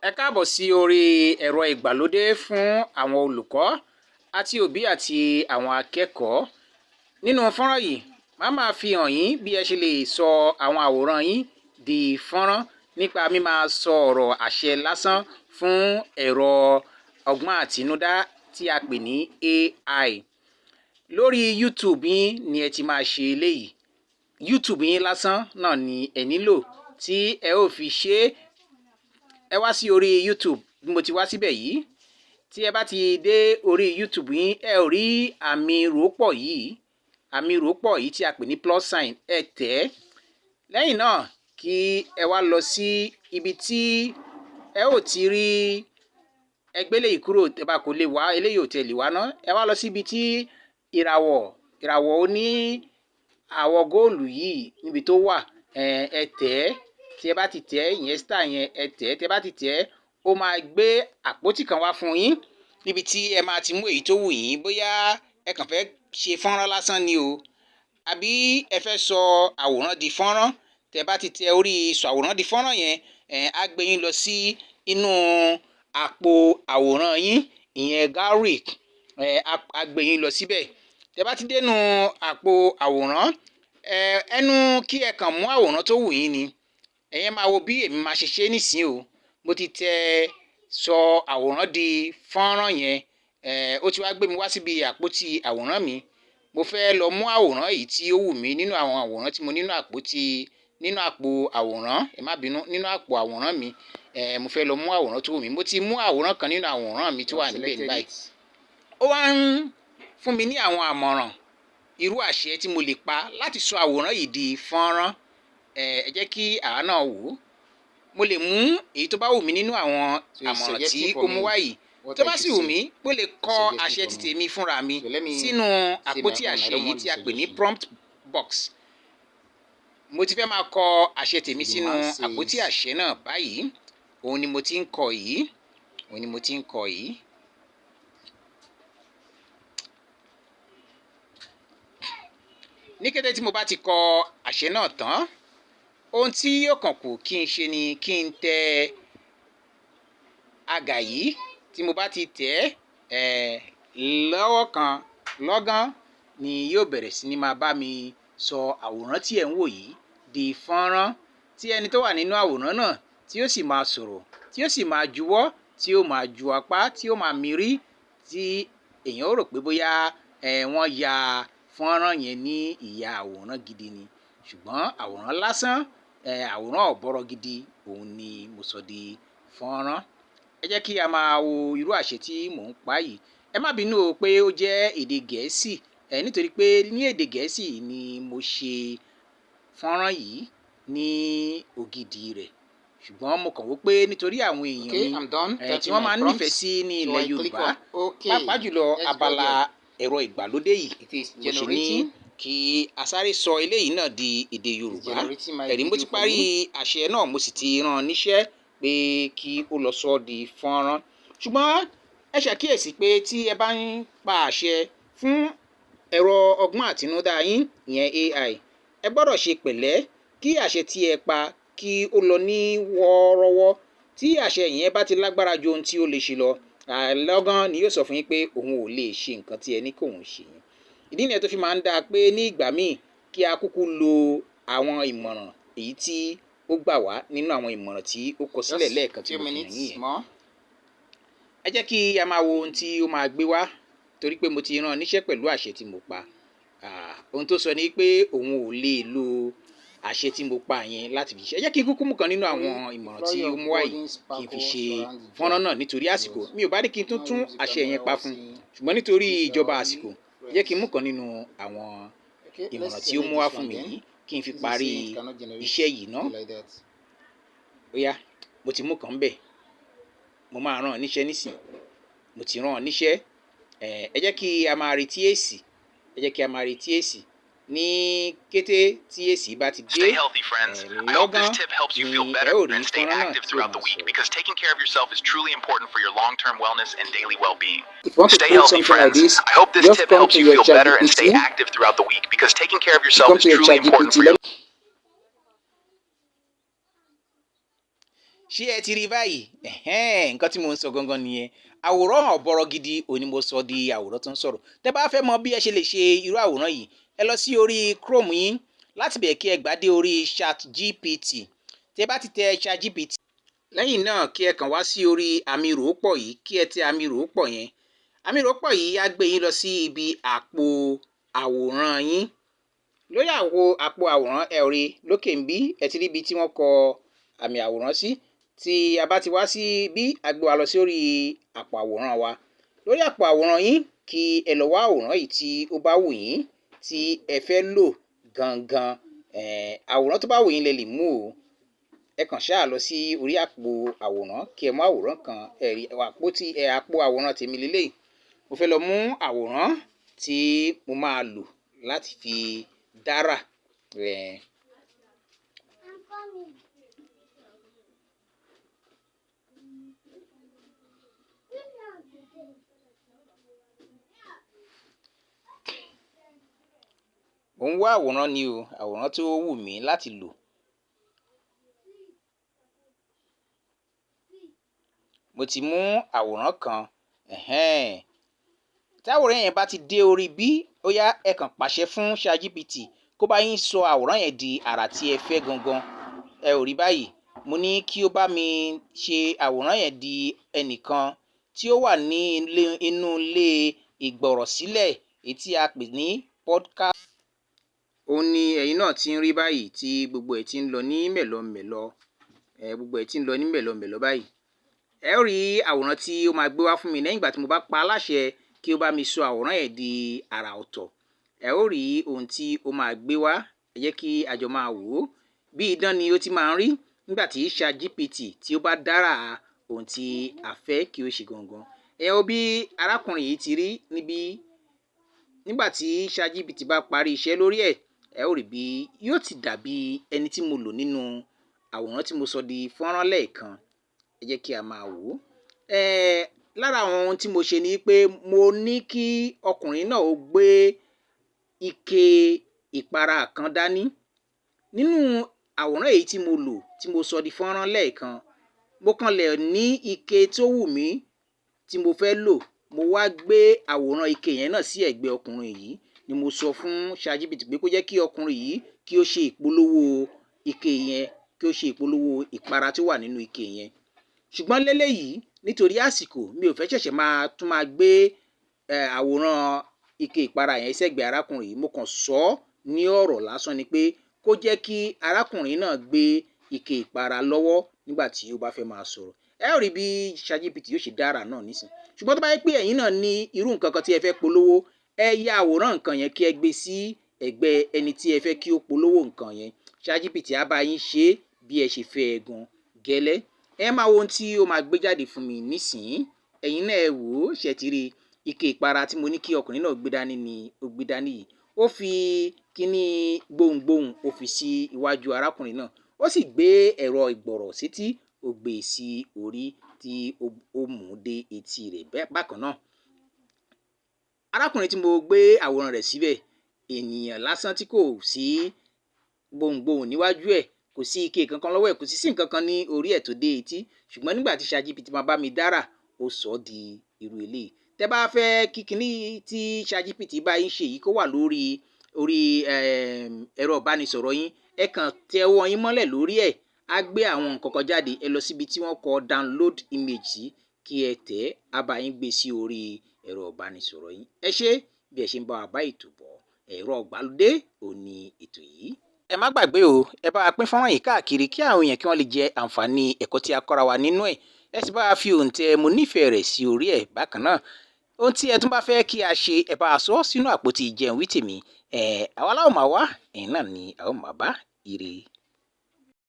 Ẹ káàbọ̀ sí orí ẹ̀rọ ìgbàlódé fún àwọn olùkọ́ àti òbí àti àwọn akẹ́kọ̀ọ́. Nínú fọ́nrán yìí, màá máa fi hàn yín bí ẹ ṣe lè sọ àwọn àwòrán yín di fọ́nrán nípa mímáa sọ ọ̀rọ̀ àṣẹ lásán fún ẹ̀rọ ọgbọ́n àtinúdá tí a pè ní AI. Lórí YouTube yín ni ẹ ti máa ṣe eléyìí. YouTube yín lásán náà ni ẹ nílò tí ẹ ó fi ṣe é. Ẹ wá sí orí YouTube bí mo ti wá síbẹ̀ yìí. Tí ẹ bá ti dé orí YouTube yín, ẹ ó rí àmì ròpọ̀ yìí, àmì ròpọ̀ yìí tí a pè ní plus sign, ẹ tẹ̀ ẹ́. Lẹ́yìn náà kí ẹ wá lọ sí ibi tí ẹ ó ti rí ẹgbẹ́ eléyìí kúrò. Tẹ́ bá kò lè wá eléyìí, ò tẹ̀ lè wá ná. Ẹ wá lọ sí ibi tí ìràwọ̀ oní àwọ̀ góòlù yìí níbi tó wà, ẹ tẹ̀ ẹ́. Tí ẹ bá ti tẹ̀ ẹ́, ìyẹn star yẹn, ẹ tẹ̀ ẹ́. Tí ẹ bá ti tẹ̀ ẹ́, ó máa gbé àpótí kan wá fún yín níbi tí ẹ máa ti mú èyí tó wù yín. Bóyá ẹ kàn fẹ́ ṣe fọ́nrán lásán ni o, àbí ẹ fẹ́ sọ àwòrán di fọ́nrán. Tẹ́ bá ti tẹ orí sọ àwòrán di fọ́nrán yẹn, á gbé yín lọ sí inú àpò àwòrán yín, ìyẹn gallery, á gbé yín lọ síbẹ̀. Tẹ́ bá ti dénú àpò àwòrán, ẹnu kí ẹ kàn mú àwòrán tó wù yín ni. Ẹ̀yin máa wo bí èmi máa ṣe ṣe nísìnyí o. Mo ti tẹ sọ àwòrán di fọ́nrán yẹn, ó ti wá gbé mi wá síbi àpótí àwòrán mi. Mo fẹ́ lọ mú àwòrán èyí tí ó wù mí nínú àwọn àwòrán tí mo nínú àpótí, nínú àpò àwòrán, ẹ má bínú, nínú àpò àwòrán mi. Mo fẹ́ lọ mú àwòrán tó wù mí. Mo ti mú àwòrán kan nínú àwòrán mi tó wà níbẹ̀ ní báyìí. Ó wá ń fún mi ní àwọn àmọ̀ràn irú àṣẹ tí mo lè pa láti sọ àwòrán yìí di fọ́nrán. Ẹ jẹ́ kí àwa náà wò ó. Mo lè mú èyí tó bá wù mí nínú àwọn àmọ̀ràn tí ó mú wá yìí. Tó bá sì wù mí, mo lè kọ àṣẹ ti tèmi fúnra mi sínú àpótí àṣẹ yìí tí a pè ní prompt box. Mo ti fẹ́ máa kọ àṣẹ tèmi sínú àpótí àṣẹ náà báyìí. Òun ni mo ti ń kọ yìí, òun ni mo ti ń kọ yìí. Ní kété tí mo bá ti kọ àṣẹ náà tán, ohun tí yóò kàn kù kí n ṣe ni kí n tẹ àgà yìí. Tí mo bá ti tẹ̀ ẹ́ lọ́wọ́ kan, lọ́gán ni yóò bẹ̀rẹ̀ sí ní máa bá mi sọ àwòrán tí ẹ̀ ń wò yìí di fọ́nrán, tí ẹni tó wà nínú àwòrán náà tí ó sì máa sọ̀rọ̀, tí ó sì máa juwọ́, tí ó máa ju apá, tí ó máa mirí, tí èèyàn ó rò pé bóyá wọ́n ya fọ́nrán yẹn ní ìyà àwòrán gidi ni. Ṣùgbọ́n àwòrán lásán, àwòrán ọ̀bọ̀rọ̀ gidi, òun ni mo sọ di fọ́nrán. Ẹ jẹ́ kí a máa wo irú àṣẹ tí mò ń pa yìí. Ẹ má bínú o pé ó jẹ́ èdè Gẹ̀ẹ́sì, nítorí pé ní èdè Gẹ̀ẹ́sì ni mo ṣe fọ́nrán yìí ní ògidì rẹ̀. Ṣùgbọ́n mo kàn wò pé nítorí àwọn èèyàn mi tí wọ́n máa ń nífẹ̀ẹ́ sí ní ilẹ̀ Yorùbá, pàápàá jùlọ abala ẹ̀rọ ìgbàlódé yìí, mo ṣe ní kí a sáré sọ eléyìí náà di èdè Yorùbá. Ẹ̀rí, mo ti parí àṣẹ náà, mo sì ti rán níṣẹ́ pé kí ó lọ sọ di fọ́nrán. Ṣùgbọ́n ẹ ṣàkíyèsí pé tí ẹ bá ń pa àṣẹ fún ẹ̀rọ ọgbọ́n àtinúdá yín, ìyẹn AI, ẹ gbọ́dọ̀ ṣe pẹ̀lẹ́ kí àṣẹ tí ẹ pa kí ó lọ ní wọ́ọ́rọ́wọ́. Tí àṣẹ yẹn bá ti lágbára ju ohun tí ó lè ṣe lọ, lọ́gán ni yóò sọ fún yín pé òun ò lè ṣe nǹkan tí ẹ ní kóun ṣe yẹn. Ìdí nìyẹn tó fi máa ń dáa pé ní ìgbà míì kí a kúkú lo àwọn ìmọ̀ràn èyí tí ó gbà wá nínú àwọn ìmọ̀ràn tí ó kọ sílẹ̀ lẹ́ẹ̀kan tí mo fi hàn yín yẹn. Ẹ jẹ́ kí a máa wo ohun tí ó máa gbé wá, torí pé mo ti rán níṣẹ́ pẹ̀lú àṣẹ tí mo pa. Ohun tó sọ ni pé òun ò lè lo àṣẹ tí mo pa yẹn láti fi ṣe. Ẹ jẹ́ kí n kúkú mú kan nínú àwọn ìmọ̀ràn tí ó mú wá yìí kí n fi ṣe fọ́nrán náà nítorí àsìkò. Mi ò bá ní kí n tún tún àṣẹ yẹn pa fún un, ṣùgbọ́n nítorí ìjọba àsìkò, ẹ jẹ́ kí n mú kan nínú àwọn ìmọ̀ràn tí ó mú wá fún mi yìí kí n fi parí iṣẹ́ yìí ná. Ó yá, mo ti mú kan ńbẹ̀. Mo máa rán an níṣẹ́ nísìnyí. Mo ti rán an níṣẹ́. Ẹ jẹ́ kí a máa retí èsì. Ẹ jẹ́ kí a máa retí èsì. Ní kété tí èsì bá ti dé, Stay healthy, friends. I hope lọ́gán this tip helps you ni feel ẹ better ó rí and stay fọ́nrán náà active tí ó throughout máa the week sọ̀rọ̀. because taking care of yourself is truly important for your long-term wellness and daily well-being. If you want to Stay create healthy, something like friends. this, I hope this just tip come helps to you your feel better and stay ChatGPT. active throughout the week because taking care of yourself Come is to your truly important ChatGPT. for your Let Ṣé ẹ ti rí báyìí? Ẹ̀hẹ́n, nǹkan tí mo ń sọ gangan nìyẹn. Àwòrán ọ̀bọ̀rọ̀ gidi òní mo sọ di àwòrán tó ń sọ̀rọ̀. Tẹ́ bá fẹ́ mọ bí ẹ ṣe lè ṣe irú àwòrán yìí, ẹ lọ sí orí Chrome yín, láti bẹ̀ kí ẹ gbà dé orí ChatGPT. Tẹ́ bá ti tẹ ChatGPT, lẹ́yìn náà kí ẹ kàn wá sí orí àmì ròópọ̀ yìí, kí ẹ tẹ àmì ròópọ̀ yẹn. Àmì ròópọ̀ yìí á gbé yín lọ sí ibi àpò àwòrán yín. Lórí àpò àwòrán, ẹ rí lókè ń bí, ẹ ti rí ibi tí wọ́n kọ àmì àwòrán sí. Tí a bá ti wá sí bí, a gbé wa lọ sórí àpò àwòrán wa. Lórí àpò àwòrán yín, kí ẹ lọ wá àwòrán yìí tí ó bá wù yín tí ẹ fẹ́ lò gangan. Àwòrán tó bá wù yín lẹ lè mú o. Ẹ kàn ṣáà lọ sí orí àpò àwòrán kí ẹ mú àwòrán kan. Ẹ rí àpò tí ẹ àpò àwòrán tèmi lélẹ́yìí. Mo fẹ́ lọ mú àwòrán tí mo máa lò láti fi dára. Mo ń wá àwòrán ni o, àwòrán tó wù mí láti lò. Mo ti mú àwòrán kan. Ẹ̀hẹ́n. Tí àwòrán yẹn bá ti dé orí bí, ó yá, ẹ kàn pàṣẹ fún ChatGPT kó bá yín sọ àwòrán yẹn di àrà tí ẹ fẹ́ gangan. Ẹ ò rí báyìí. Mo ní kí ó bá mi ṣe àwòrán yẹn di ẹnìkan tí ó wà ní inú ilé ìgbọ̀rọ̀sílẹ̀ èyí tí a pè ní podcast. Òun ni ẹ̀yin náà ti ń rí báyìí tí gbogbo ẹ̀ ti ń lọ ní mẹ̀lọmẹ̀lọ. Gbogbo ẹ̀ ti ń lọ ní mẹ̀lọmẹ̀lọ báyìí. Ẹ ó rí àwòrán tí ó máa gbé wá fún mi lẹ́yìn ìgbà tí mo bá pa á láṣẹ kí ó bá mi sọ àwòrán yẹn di àrà ọ̀tọ̀. Ẹ ó rí ohun tí ó máa gbé wá. Ẹ jẹ́ kí a jọ máa wò ó. Bí idán ni ó ti máa ń rí nígbà tí ChatGPT tí ó bá dára ohun tí a fẹ́ kí ó ṣe gangan. Ẹ wo bí arákùnrin yìí ti rí níbí. Nígbà tí ChatGPT bá parí iṣẹ́ lórí ẹ̀, ẹ ó rí bí yóò ti dàbí ẹni tí mo lò nínú àwòrán tí mo sọ di fọ́nrán lẹ́ẹ̀kan. Ẹ jẹ́ kí a máa wò ó. Lára àwọn ohun tí mo ṣe ni pé mo ní kí ọkùnrin náà ó gbé ike ìpara kan dání. Nínú àwòrán èyí tí mo lò tí mo sọ di fọ́nrán lẹ́ẹ̀kan, mo kanlẹ̀ ní ike tó wù mí tí mo fẹ́ lò. Mo wá gbé àwòrán ike yẹn náà sí ẹ̀gbẹ́ ọkùnrin yìí ni mo sọ fún ChatGPT pé kó jẹ́ kí ọkùnrin yìí kí ó ṣe ìpolówó ike yẹn, kí ó ṣe ìpolówó ìpara tó wà nínú ike yẹn. Ṣùgbọ́n lélẹ́yìí, nítorí àsìkò, mi ò fẹ́ ṣẹ̀ṣẹ̀ máa tún máa gbé àwòrán ike ìpara yẹn sẹ́gbẹ̀ẹ́ arákùnrin yìí. Mo kàn sọ ọ́ ní ọ̀rọ̀ lásán ni pé kó jẹ́ kí arákùnrin náà gbé ike ìpara lọ́wọ́ nígbà tí ó bá fẹ́ máa sọ̀rọ̀. Ẹ ó rí bí ChatGPT yóò ṣe dára náà nísìnyí. Ṣùgbọ́n tó bá jẹ́ pé ẹ̀yin náà ní irú nǹkan kan tí ẹ fẹ́ polówó, ẹ ya àwòrán nǹkan yẹn kí ẹ gbé sí ẹ̀gbẹ́ ẹni tí ẹ fẹ́ kí ó polówó nǹkan yẹn. ChatGPT á bá yín ṣe bí ẹ ṣe fẹ́ ẹ gan gẹ́lẹ́. Ẹ máa wo ohun tí ó máa gbé jáde fún mi nísìnyí. Ẹ̀yin náà ẹ wò ó, ṣé ti rí ike ìpara tí mo ní kí ọkùnrin náà gbé dání ni ó gbé dání yìí. Ó fi kíní gbohùngbohùn ó fi sí iwájú arákùnrin náà. Ó sì gbé ẹ̀rọ ìgbọ̀rọ̀ sétí, ó gbé e sí orí tí ó mú dé etí rẹ̀ bákan náà. Arákùnrin tí mo gbé àwòrán rẹ̀ síbẹ̀, ènìyàn lásán tí kò sí gbohùngbohùn níwájú ẹ̀, kò sí ike kankan lọ́wọ́ ẹ̀, kò sí nǹkan kan ní orí ẹ̀ tó dé etí. Ṣùgbọ́n nígbà tí ChatGPT máa bá mi dára, ó sọ ọ́ di irú eléyìí. Tẹ́ bá fẹ́ kí kíní tí ChatGPT bá yín ṣe yìí kó wà lórí orí ẹ̀rọ ìbánisọ̀rọ̀ yín, ẹ kàn tẹ ọwọ́ yín mọ́lẹ̀ lórí ẹ̀, á gbé àwọn nǹkan kan jáde. Ẹ lọ síbi tí wọ́n kọ download image sí kí ẹ tẹ̀ ẹ́, á bá yín gbé sí orí ẹ̀rọ ìbánisọ̀rọ̀ yín. Ẹ ṣé bí ẹ ṣe ń bá wa bá ètò bọ̀. Ẹ̀rọ ìgbàlódé òní ètò yìí. Ẹ má gbàgbé o, ẹ bá wa pín fọ́nrán yìí káàkiri kí àwọn èèyàn kí wọ́n lè jẹ àǹfààní ẹ̀kọ́ tí a kọ́ra wa nínú ẹ̀. Ẹ sì bá wa fi òǹtẹ̀ mo nífẹ̀ẹ́ rẹ̀ sí orí ẹ̀ bákan náà. Ohun tí ẹ tún bá fẹ́ kí a ṣe, ẹ bá wa sọ sínú àpótí ìjẹun wí tèmi. Àwa la ó máa wá, ẹ̀yin náà ni a ó máa bá. Ire.